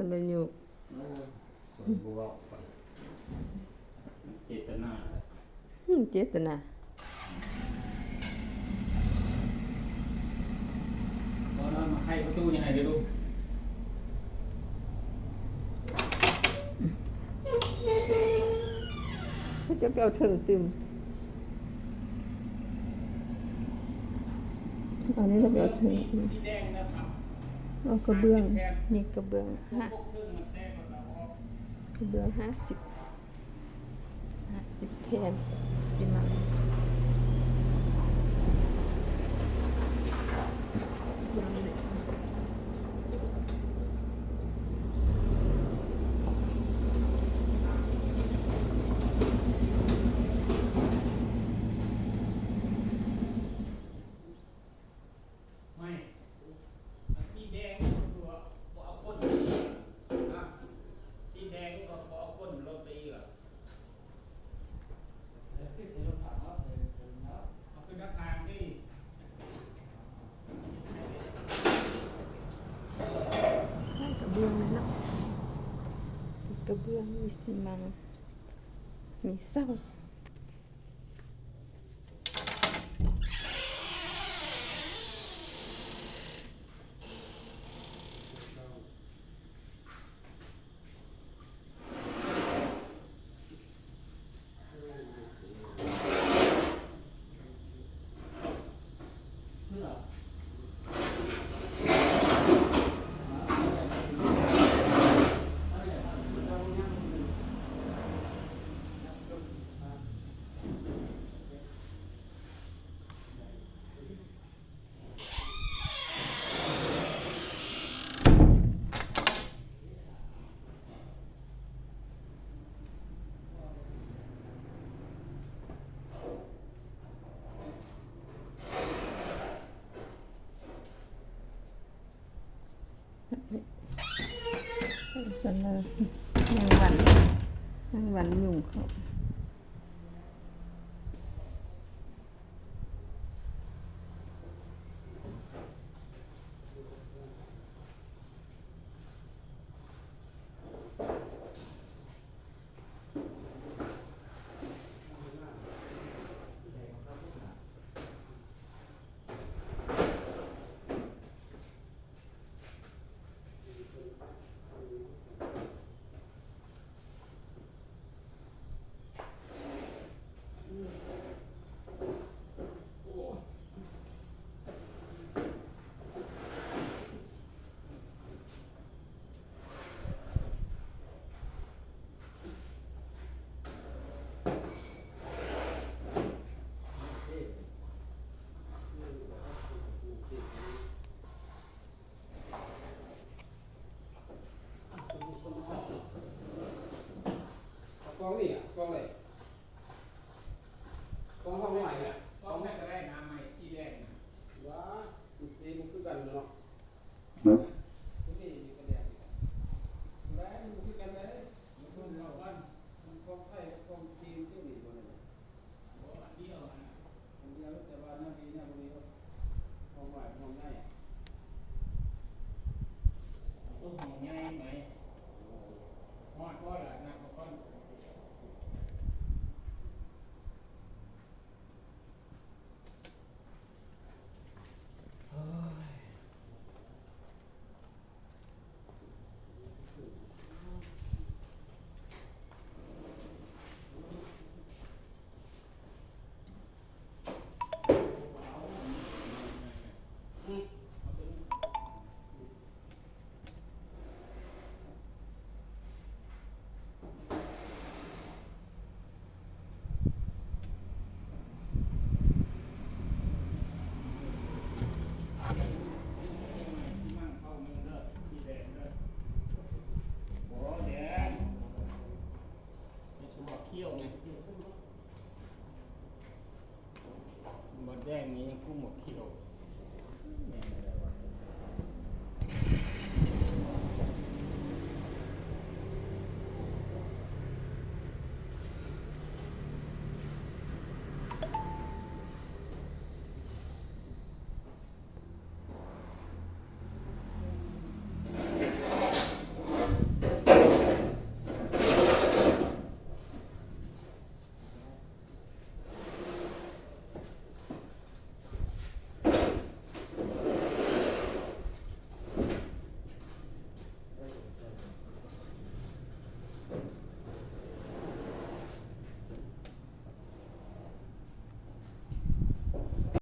ແມ່ນຢູ່ ໂອ້ຍ ຂ້ອຍບໍ່ເວົ້າ ຂ້ອຍ ເຈດຕະນາແຫຼະ ອືມ ເຈດຕະນາ ບໍ່ນອນມາໄຂປະຕູຍັງໄງເດີລູກ ເຂົາເຈົ້າໄປເອົາເຖິງຕື່ມ ອັນນີ້ລະໄປເອົາເຖິງ ເອົາກະເບື້ອງ ນີ້ກະເບື້ອງ ກະເບື້ອງຫ້າສິບ ຫ້າສິບແຜ່ນ ຊິມາ ໄມ້ ອັນສີແດງກໍຄືວ່າບໍ່ເອົາກົ້ນ ຮະ ສີແດງກໍບໍ່ເອົາກົ້ນລົງໄປອີກ ເອົາຂຶ້ນໜ້າຕ່າງຕິ ກະເບື້ອງເນາະ ກະເບື້ອງ ມີຊີມັງ ມີເສົາ. ສັນລະ ແມງວັນ ແມງວັນຍຸງເຂົ້າ. ເອົາກ້ອງນີ້ອະ ກ້ອງໃດ? ກ້ອງຫ້ອງໃໝ່ນະ? ກ້ອງໃດກໍໄດ້ນະ ໄມ້ສີແດງນະ. ຫວາ ມັນສີບໍ່ຄືກັນເນາະ. ໂຕນີ້ມີກະແດງ ແດງບໍ່ຄືກັນເດ້. ມັນເບິ່ງເອົາກັນ ມັນຂອງໄທກັບຂອງຈີນ ໂຕນີ້ບໍ່ແມ່ນ ບໍ່ ອັນດຽວຫັ້ນນະ. ອັນດຽວ ແຕ່ວ່າແນວດີແນວບໍ່ດີ ຫ້ອງນ້ອຍ ຫ້ອງໃຫຍ່ ເອົາໂຕຫ້ອງໃຫຍ່ໄໝ? ຮອດບໍ່ລະ?